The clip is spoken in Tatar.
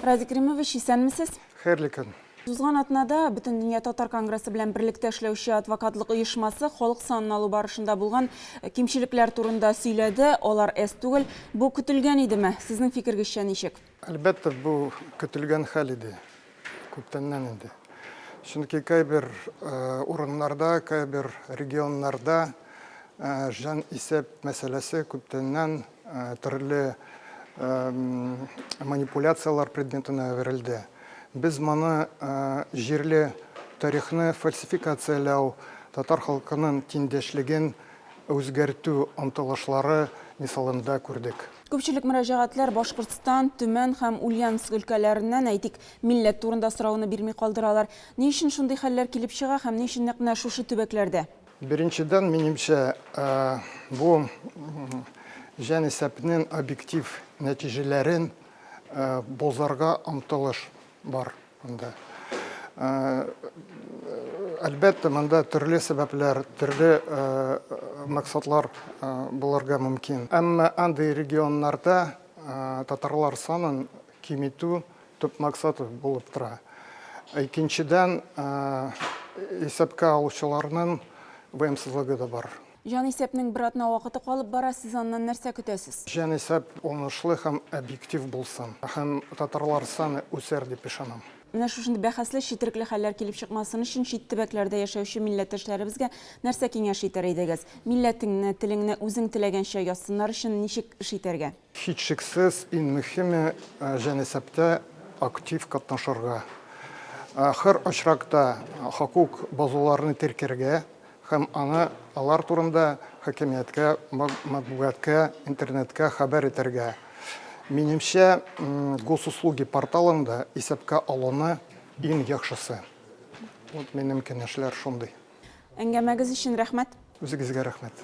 Радик Римович, исәнмесез! Хәерле көн! Узган атнада Бөтендөнья татар конгрессы белән берлектә эшләүче адвокатлык оешмасы халык санын алу барышында булган кимчелекләр турында сөйләде. Алар әз түгел. Бу көтелгән идеме? Сезнең фикергезчә ничек? Әлбәттә, бу көтелгән хәл иде. Күптәннән инде. Чөнки кайбер урыннарда, кайбер регионнарда җан исәп мәсьәләсе күптәннән төрле манипуляцияләр предметына әверелде. Без моны җирле тарихны фальсификацияләү, татар халкының тиңдәшлеген үзгәртү омтылышлары мисалында күрдек. Күпчелек мөрәҗәгатьләр Башкортстан, Төмән һәм Ульяновск өлкәләреннән, әйтик, милләт турында сорауны бирми калдыралар. Ни өчен шундый хәлләр килеп чыга һәм ни өчен нәкъ менә шушы төбәкләрдә? Беренчедән, минемчә, бу җанисәпнең объектив нәтиҗәләрен бозарга омтылыш бар монда. Әлбәттә, монда төрле сәбәпләр, төрле максатлар булырга мөмкин. Әмма андый регионнарда татарлар санын киметү төп максат булып тора. Икенчедән, исәпкә алучыларның ваемсызлыгы да бар. Җанисәпнең бер атна вакыты калып бара, сез аннан нәрсә көтәсез? Җанисәп уңышлы һәм объектив булсын һәм татарлар саны үсәр дип ышанам. Менә шушындый бәхәсле, четерекле хәлләр килеп чыкмасын өчен чит төбәкләрдә яшәүче милләттәшләребезгә нәрсә киңәш итәр идегез? Милләтеңне, телеңне үзең теләгәнчә язсыннар өчен ничек эш итәргә? Һичшиксез, иң мөһиме, җанисәптә актив катнашырга. Һәр очракта хокук бозуларны теркәргә Һәм аны алар турында хакимияткә, матбугатка, интернетка хәбәр итәргә. Минемчә, Госуслуги порталында исәпкә алуны иң яхшысы. Вот минем киңәшләр шундый. Әңгәмәгез өчен рәхмәт. Үзегезгә рәхмәт.